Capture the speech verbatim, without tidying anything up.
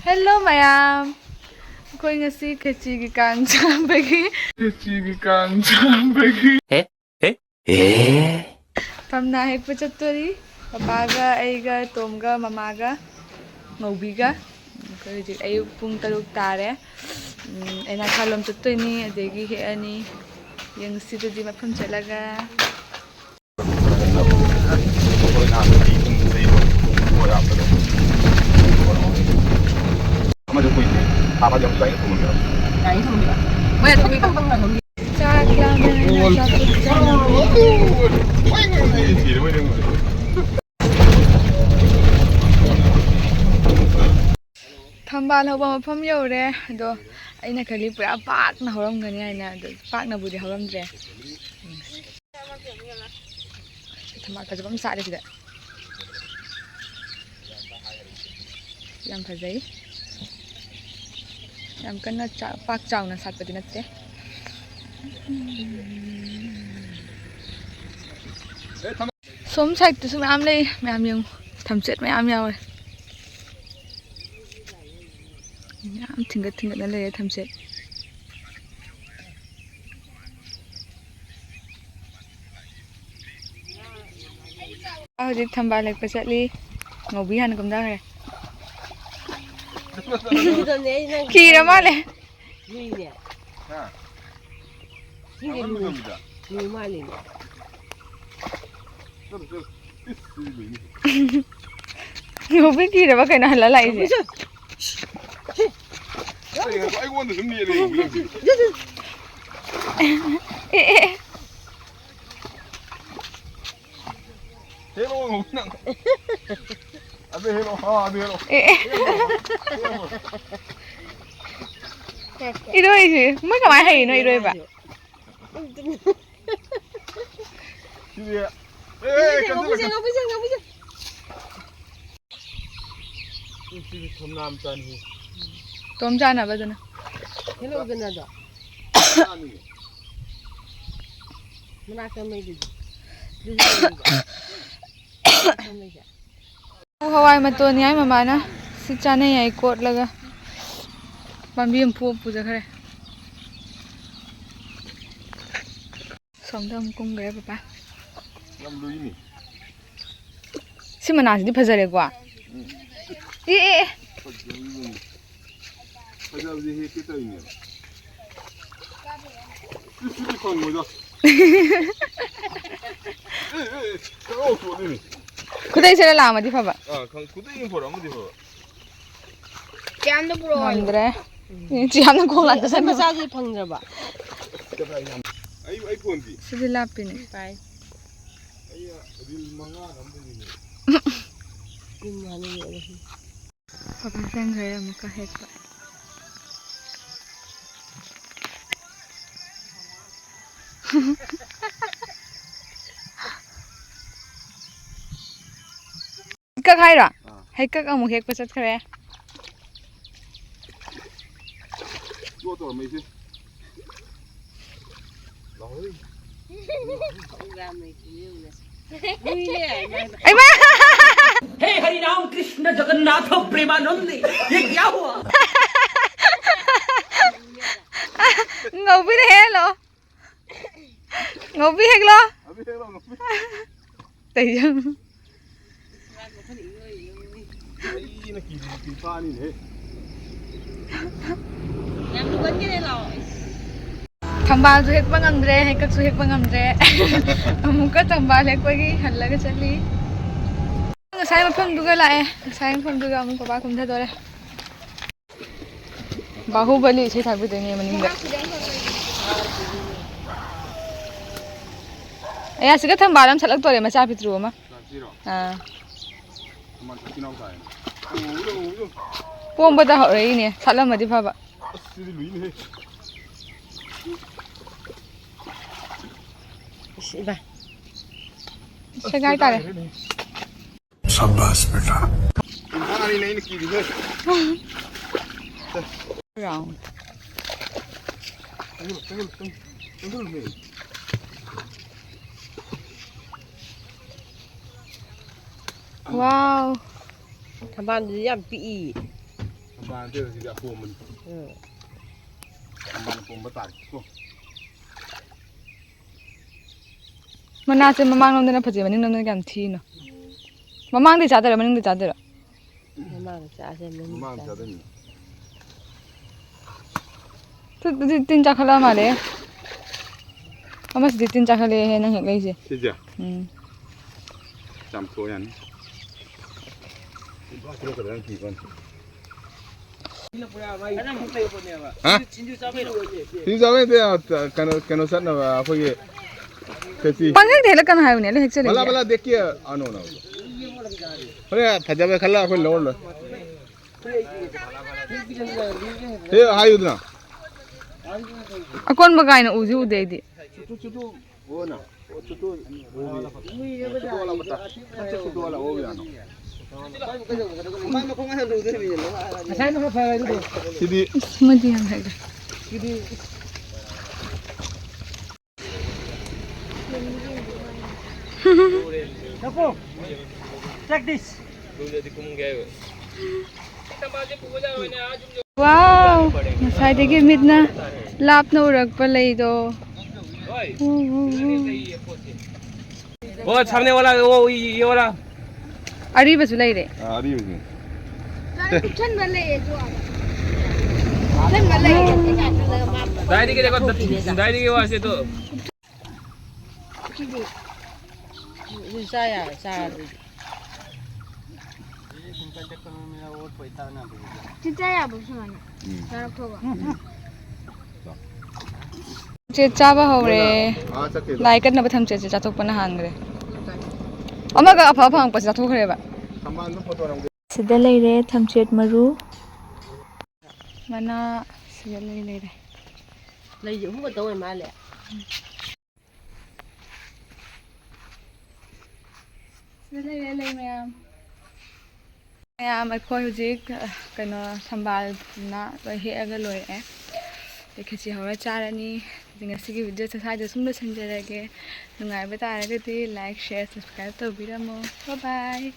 Hello ꯃꯌꯥꯝ, ꯑꯩꯈꯣꯏ ꯉꯁꯤ ꯈꯦꯆꯤꯒꯤ ꯀꯥꯡ ꯆꯥꯕꯒꯤ, ꯈꯦꯆꯤꯒꯤ ꯀꯥꯡ ꯆꯥꯕꯒꯤ ꯊꯝꯅꯥ ꯍꯦꯛꯄ ꯆꯠꯇꯣꯔꯤ꯫ ꯄꯄꯥꯒ ꯑꯩꯒ ꯇꯣꯝꯒ ꯃꯃꯥꯒ ꯉꯧꯕꯤꯒ꯫ ꯑꯩꯈꯣꯏ ꯍꯧꯖꯤꯛ ꯑꯌꯨꯛ ꯄꯨꯡ ꯇꯔꯨꯛ ꯇꯥꯔꯦ꯫ ꯎꯝ, ꯑꯩꯅ ꯈꯥꯂꯣꯝ ꯆꯠꯇꯣꯏꯅꯤ, ꯑꯗꯒꯤ ꯍꯦꯛꯑꯅꯤ꯫ ꯌꯦꯡꯁꯤ ꯑꯗꯨꯗꯤ ꯃꯐꯝ ꯆꯠꯂꯒ꯫ ꯆꯥꯛ ꯂꯥꯝꯃꯦ ꯍꯥꯏꯅ ꯑꯆꯥꯄꯣꯠ ꯆꯥꯅꯕ꯫ ꯊꯝꯕꯥꯜ ꯍꯧꯕ ꯃꯐꯝ ꯌꯧꯔꯦ꯫ ꯑꯗꯣ ꯑꯩꯅ ꯈꯜꯂꯤ ꯄꯨꯔꯥ ꯄꯥꯛꯅ ꯍꯧꯔꯝꯒꯅꯤ ꯍꯥꯏꯅ, ꯑꯗꯣ ꯄꯥꯛꯅꯕꯨꯗꯤ ꯍꯧꯔꯝꯗ꯭ꯔꯦ꯫ ꯊꯝꯕꯥꯜ ꯐꯖꯕ ꯑꯃ ꯁꯥꯠꯂꯦ ꯁꯤꯗ꯫ ꯌꯥꯝ ꯐꯖꯩ꯫ ꯌꯥꯝ ꯀꯟꯅ ꯆꯥ-, ꯄꯥꯛ ꯆꯥꯎꯅ ꯁꯥꯠꯄꯗꯤ ꯅꯠꯇꯦ꯫ ꯁꯣꯝ ꯁꯥꯏꯠꯇꯁꯨ ꯃꯌꯥꯝ ꯂꯩ꯫ ꯃꯌꯥꯝ ꯌꯦꯡꯉꯨ꯫ ꯊꯝꯆꯦꯠ ꯃꯌꯥꯝ ꯌꯥꯎꯋꯦ꯫ ꯌꯥꯝ ꯊꯤꯡꯒꯠ ꯊꯤꯡꯒꯠꯅ ꯂꯩꯔꯦ ꯊꯝꯆꯦꯠ꯫ ꯍꯧꯖꯤꯛ ꯊꯝꯕꯥꯜ ꯍꯦꯛꯄ ꯆꯠꯂꯤ꯫ ꯉꯧꯕꯤ ꯍꯥꯟꯅ ꯀꯨꯝꯊꯈ꯭ꯔꯦ꯫ ꯀꯤꯔ ꯃꯥꯜꯂꯦ꯫ ꯂꯨꯏꯅꯦ꯫ ꯍꯥ? ꯁꯤꯅꯦ ꯂꯨꯏ꯫ ꯂꯨꯏ ꯃꯥꯜꯂꯤꯅꯦ꯫ ꯉꯧꯕꯤ ꯀꯤꯔꯕ ꯀꯩꯅꯣ ꯍꯜꯂ ꯂꯥꯛꯏꯁꯦ? ꯑꯩꯉꯣꯟꯗ ꯁꯨꯝ ꯌꯦꯡꯉꯦ꯫ ꯑꯦ, ꯑꯦ꯫ ꯍꯦꯛꯂꯛꯑꯣ, ꯅꯪ꯫ ꯑꯗꯨ ꯍꯦꯛꯂꯛꯑꯣ, ꯑꯥ, ꯑꯗꯨ ꯍꯦꯛꯂꯛꯑꯣ꯫ ꯑꯦ, ꯑꯦ꯫ ꯏꯔꯣꯏꯁꯦ, ꯃꯣꯏ ꯀꯃꯥꯏꯅ ꯍꯩꯔꯤꯅꯣ ꯏꯔꯣꯏꯕ? ꯁꯤꯗꯤ, ꯑꯦ, ꯑꯦ, ꯀꯟꯁꯤꯜꯂꯛꯀꯅꯤ꯫ ꯁꯤꯗꯤ ꯊꯝꯅꯥ ꯃꯆꯥꯅꯤ꯫ ꯇꯣꯝ ꯆꯥꯅꯕꯗꯨꯅ꯫ ꯍꯦꯛꯂꯛꯎꯗꯅ ꯑꯗꯣ꯫ ꯃꯅꯥꯛꯇ ꯃꯩꯗꯨꯗꯤ꯫ ꯍꯋꯥꯏ ꯃꯇꯣꯟ ꯌꯥꯏ ꯃꯃꯥꯅ꯫ ꯁꯤ ꯆꯥꯅꯩ ꯍꯥꯏ ꯀꯣꯠꯂꯒ꯫ ꯄꯥꯝꯕꯤ ꯑꯃ ꯄꯨ-, ꯄꯨꯖꯈ꯭ꯔꯦ꯫ ꯁꯣꯝꯗ ꯑꯃꯨꯛ ꯀꯨꯝꯈ꯭ꯔꯦ ꯄꯄꯥ꯫ ꯌꯥꯝ ꯂꯨꯏꯅꯦ꯫ ꯁꯤ ꯃꯅꯥꯁꯤꯗꯤ ꯐꯖꯔꯦꯀꯣ꯫ ꯎꯝ꯫ ꯑꯦ, ꯑꯦ, ꯑꯦ꯫ ꯐꯖꯕꯅꯤ꯫ ꯐꯖꯕꯁꯦ ꯍꯦꯛꯀꯦ ꯇꯧꯔꯤꯅꯦꯕ꯫ ꯁꯤ, ꯁꯤꯗꯤ ꯐꯪꯉꯣꯏꯗ꯫ ꯑꯦ, ꯑꯦ, ꯑꯦ, ꯈꯪꯍꯧ ꯆꯣꯠꯂꯤꯅꯦ꯫ ꯈꯨꯗꯩ ꯁꯦꯠꯂ ꯂꯥꯛꯑꯝꯃꯗꯤ ꯐꯕ꯫ ꯑꯥ, ꯈꯪ-, ꯈꯨꯗꯩ ꯑꯃ ꯄꯣꯔꯛꯑꯝꯃꯗꯤ ꯐꯕ꯫ ꯆꯤꯌꯥꯝꯗ ꯄꯨꯔꯛꯑꯣ꯫ ꯉꯝꯗ꯭ꯔꯦ꯫ ꯆꯤꯌꯥꯝꯅ ꯈꯣꯡ ꯂꯥꯛꯇ ꯃꯆꯥꯁꯦ ꯐꯪꯗ꯭ꯔꯕ? ꯑꯩ, ꯑꯩ ꯐꯣꯟꯗꯤ? ꯁꯤꯗꯤ ꯂꯥꯞꯄꯤꯅꯦ꯫ ꯄꯥꯏ꯫ ꯑꯩ ꯔꯤꯜ ꯃꯉꯥ ꯅꯝꯗꯣꯏꯅꯦ꯫ ꯄꯨꯡ ꯃꯉꯥ ꯂꯩꯔꯒ꯫ ꯄꯥꯄꯥ ꯆꯪꯈ꯭ꯔꯦ ꯑꯃꯨꯛꯀ ꯍꯦꯛꯄ꯫ ꯍꯩꯀꯛ ꯍꯥꯏꯔꯣ? ꯑꯥ꯫ ꯍꯩꯀꯛ ꯑꯃꯨꯛ ꯍꯦꯛꯄ ꯆꯠꯈ꯭ꯔꯦ꯫ ꯌꯣꯠ ꯇꯧꯔꯝꯃꯦ ꯏꯆꯦ꯫ ꯂꯥꯎꯍꯩ꯫ ꯍꯩꯃꯥ! हे हरि राम कृष्ण जगन्नाथ प्रेमानंद, ये क्या हुआ? ꯉꯧꯕꯤꯅ ꯍꯦꯜꯂꯣ꯫ ꯉꯧꯕꯤ ꯍꯦꯛꯂꯣ꯫ ꯉꯧꯕꯤ ꯍꯦꯛꯂꯣ, ꯉꯧꯕꯤ꯫ ꯇꯩꯖꯪ꯫ ꯑꯩꯅ ꯀꯤꯔꯤꯁꯤ ꯄꯤꯄꯥꯅꯤꯅꯦ꯫ ꯌꯥꯝ ꯂꯨꯒꯟꯒꯔꯦ ꯂꯥꯛꯑꯣ꯫ ꯊꯝꯕꯥꯜꯁꯨ ꯍꯦꯛꯄ ꯉꯝꯗ꯭ꯔꯦ, ꯍꯩꯀꯛꯁꯨ ꯍꯦꯛꯄ ꯉꯝꯗ꯭ꯔꯦ꯫ ꯑꯃꯨꯛꯀ ꯊꯝꯕꯥꯜ ꯍꯦꯛꯄꯒꯤ ꯍꯜꯂꯒ ꯆꯠꯂꯤ꯫ ꯉꯁꯥꯏ ꯃꯐꯝꯗꯨꯒ ꯂꯥꯛꯑꯦ, ꯉꯁꯥꯏ ꯃꯐꯝꯗꯨꯒ ꯑꯃꯨꯛ ꯄꯄꯥ ꯀꯨꯝꯊꯗꯣꯔꯦ꯫ ꯕꯥꯍꯨꯕꯂꯤ ꯏꯁꯩ ꯊꯥꯛꯄꯤꯗꯣꯏꯅꯦ ꯃꯅꯤꯡꯗ꯫ ꯑꯦ, ꯑꯁꯤꯗ ꯊꯝꯕꯥꯜ ꯑꯃ ꯁꯠꯂꯛꯇꯣꯔꯦ, ꯃꯆꯥ ꯄꯤꯛꯇ꯭ꯔꯨ ꯑꯃ꯫ ꯁꯤꯔꯣ? ꯑꯥ꯫ ꯊꯝꯕꯥꯜ ꯁꯥꯠꯄꯤꯅꯥꯎ ꯇꯥꯏꯅꯦ꯫ ꯄꯣꯝꯕꯗ ꯍꯧꯔꯛꯏꯅꯦ, ꯁꯥꯠꯂꯝꯃꯗꯤ ꯐꯕ꯫ ꯑꯁ, ꯁꯤꯗꯤ ꯂꯨꯏꯅꯦꯍꯦ꯫ ꯏꯁ, ꯏꯕꯥ꯫ ꯁꯦꯒꯥꯏ ꯇꯥꯔꯦ꯫ ꯁꯕꯥꯁ ꯕꯦꯇꯥ꯫ ꯏꯝꯐꯥꯜꯅꯤꯅꯦ ꯑꯩꯅ ꯀꯤꯔꯤꯁꯦ꯫ Round. ꯆꯪꯁꯤꯜꯂꯨ, ꯆꯪꯁꯤꯜꯂꯨ, ꯆꯪꯁꯤꯜꯂꯨ, ꯆꯪꯁꯤꯜꯂꯨꯅꯦ꯫ Wow. ꯊꯝꯕꯥꯜꯗꯨꯗꯤ ꯌꯥꯝ ꯄꯤꯛꯏ꯫ ꯊꯝꯕꯥꯜ ꯅꯠꯇꯦ, ꯁꯤꯗꯤ ꯑꯄꯣꯝꯕꯅꯤ꯫ ꯎꯝ꯫ ꯊꯝꯕꯥꯜ ꯑꯄꯣꯝꯕ ꯇꯥꯔꯦ꯫ ꯀꯣ꯫ ꯃꯅꯥꯁꯦ ꯃꯃꯥꯡꯂꯣꯝꯗꯅ ꯐꯖꯩ, ꯃꯅꯤꯡꯂꯣꯝꯗꯅ ꯀꯌꯥꯝ ꯊꯤꯅꯣ꯫ ꯃꯃꯥꯡꯗꯩ ꯆꯥꯗꯣꯏꯔꯥ, ꯃꯅꯤꯡꯗꯩ ꯆꯥꯗꯣꯏꯔꯥ? ꯃꯃꯥꯡ ꯆꯥꯁꯦ, ꯃꯅꯤꯡ ꯃꯃꯥꯡ ꯆꯥꯁꯦ꯫ ꯆꯥꯗꯣꯏꯅꯤ꯫ ꯇꯨ-, ꯇꯨ-, ꯇꯤꯟ ꯆꯥꯈꯠꯂꯛꯑ ꯃꯥꯜꯂꯦ꯫ ꯑꯃꯁꯤꯗꯤ ꯇꯤꯟ ꯆꯥꯈꯠꯂꯛꯑꯦꯍꯦ, ꯅꯪ ꯍꯦꯛ ꯂꯩꯁꯦ꯫ ꯁꯤꯁꯦ? ꯎꯝ꯫ ꯆꯥꯝꯊꯣꯛ ꯌꯥꯅꯤ꯫ ꯍꯥ? ꯁꯤꯡꯖꯨ ꯆꯥꯕꯩ ꯅꯠꯇꯦ, ꯀꯩꯅꯣ, ꯀꯩꯅꯣ ꯆꯠꯅꯕ ꯑꯩꯈꯣꯏꯒꯤ ꯈꯦꯆꯤ꯫ ꯄꯪꯍꯦꯛꯇ ꯍꯦꯛꯂꯛꯀꯅꯨ ꯍꯥꯏꯕꯅꯦ, ꯑꯗꯨ ꯍꯦꯛꯆꯜꯂꯦ꯫ ꯃꯂꯥ, ꯃꯂꯥ ꯗꯦꯛꯀꯤ ꯑꯅꯣ ꯅꯣ꯫ ꯍꯣꯔꯦꯟ ꯐꯖꯕ ꯈꯜꯂ ꯑꯩꯈꯣꯏ ꯂꯧꯔ ꯂꯣꯏꯔꯦ꯫ ꯍꯦ, ꯍꯥꯏꯌꯨꯗꯅ꯫ ꯑꯀꯣꯟꯕ ꯀꯥꯏꯅ ꯎꯁꯨ ꯎꯗꯦ ꯑꯩꯗꯤ꯫ ꯁꯤꯗꯤ꯫ ꯏꯁ, ꯃꯣꯏꯗꯤ ꯌꯥꯝ ꯍꯩꯔꯦ꯫ Take this. ꯋꯥꯎ! ꯉꯁꯥꯏꯗꯒꯤ ꯃꯤꯠꯅ ꯂꯥꯞꯅ ꯎꯔꯛꯄ ꯂꯩꯗꯣ꯫ ꯋꯥꯎ, ꯋꯥꯎ, ꯋꯥꯎ꯫ वो सामने वाला, वो ये वाला। ꯑꯔꯤꯕꯁꯨ ꯂꯩꯔꯦ꯫ ꯑꯥ, ꯑꯔꯤꯕꯁꯤꯅꯦ꯫ ꯀꯨꯞꯁꯟꯕ ꯂꯩꯌꯦ, ꯑꯗꯨ ꯀꯨꯞꯁꯟꯕ ꯂꯩꯌꯦ꯫ ꯗꯥꯏꯔꯤꯒꯤ ꯗꯥꯏꯔꯤꯒꯤ ꯋꯥꯁꯦ ꯇꯣ꯫ ꯁꯤꯗꯤ꯫ ꯑꯗꯨ ꯆꯥ ꯌꯥꯔꯦ, ꯆꯥꯔꯗꯤ꯫ ꯁꯤ ꯆꯥ ꯌꯥꯕ꯭ꯔꯣ ꯁꯨꯃꯥꯏꯅ? ꯎꯝ꯫ ꯆꯥꯔꯛꯈꯣꯕ꯫ ꯊꯝꯆꯦꯠ ꯆꯥꯕ ꯍꯧꯔꯦ꯫ ꯑꯥ, ꯆꯠꯈꯤꯕ꯫ ꯂꯥꯏ ꯀꯠꯅꯕ ꯊꯝꯆꯦꯠꯁꯦ ꯆꯥꯊꯣꯛꯄꯅ ꯍꯥꯟꯈ꯭ꯔꯦ꯫ ꯑꯃꯒ ꯑꯐ ꯑꯐ ꯍꯪꯉꯛꯄꯁꯦ ꯆꯥꯊꯣꯛꯈ꯭ꯔꯦꯕ꯫ ꯊꯝꯕꯥꯜꯗꯣ ꯐꯣꯇꯣ ꯅꯝꯒꯦ꯫ ꯁꯤꯗ ꯂꯩꯔꯦ ꯊꯝꯆꯦꯠ ꯃꯔꯨ꯫ ꯃꯅꯥ ꯁꯤꯗ ꯂꯩ ꯂꯩꯔꯦ꯫ ꯂꯩꯁꯦ ꯑꯍꯨꯝ ꯈꯛꯇ ꯑꯣꯏ ꯃꯥꯜꯂꯦ꯫ ꯁꯤꯗ ꯂꯩꯔꯦ ꯂꯩ ꯃꯌꯥꯝ꯫ ꯃꯌꯥꯝ ꯑꯩꯈꯣꯏ ꯍꯧꯖꯤꯛ, ꯑ, ꯀꯩꯅꯣ ꯊꯝꯕꯥꯜꯅ ꯂꯣꯏ ꯍꯦꯛꯑꯒ ꯂꯣꯏꯔꯛꯑꯦ꯫ ꯑꯗꯩ ꯈꯦꯆꯤ ꯍꯧꯔ ꯆꯥꯔꯅꯤ꯫ ꯑꯗꯨꯗꯤ ꯉꯁꯤꯒꯤ ꯚꯤꯗꯤꯑꯣꯁꯦ ꯁ꯭ꯋꯥꯏꯗ ꯁꯨꯝ ꯂꯣꯏꯁꯤꯟꯖꯔꯒꯦ꯫ ꯅꯨꯡꯉꯥꯏꯕ ꯇꯥꯔꯒꯗꯤ like, share, subscribe ꯇꯧꯕꯤꯔꯝꯃꯣ꯫ Bye bye꯫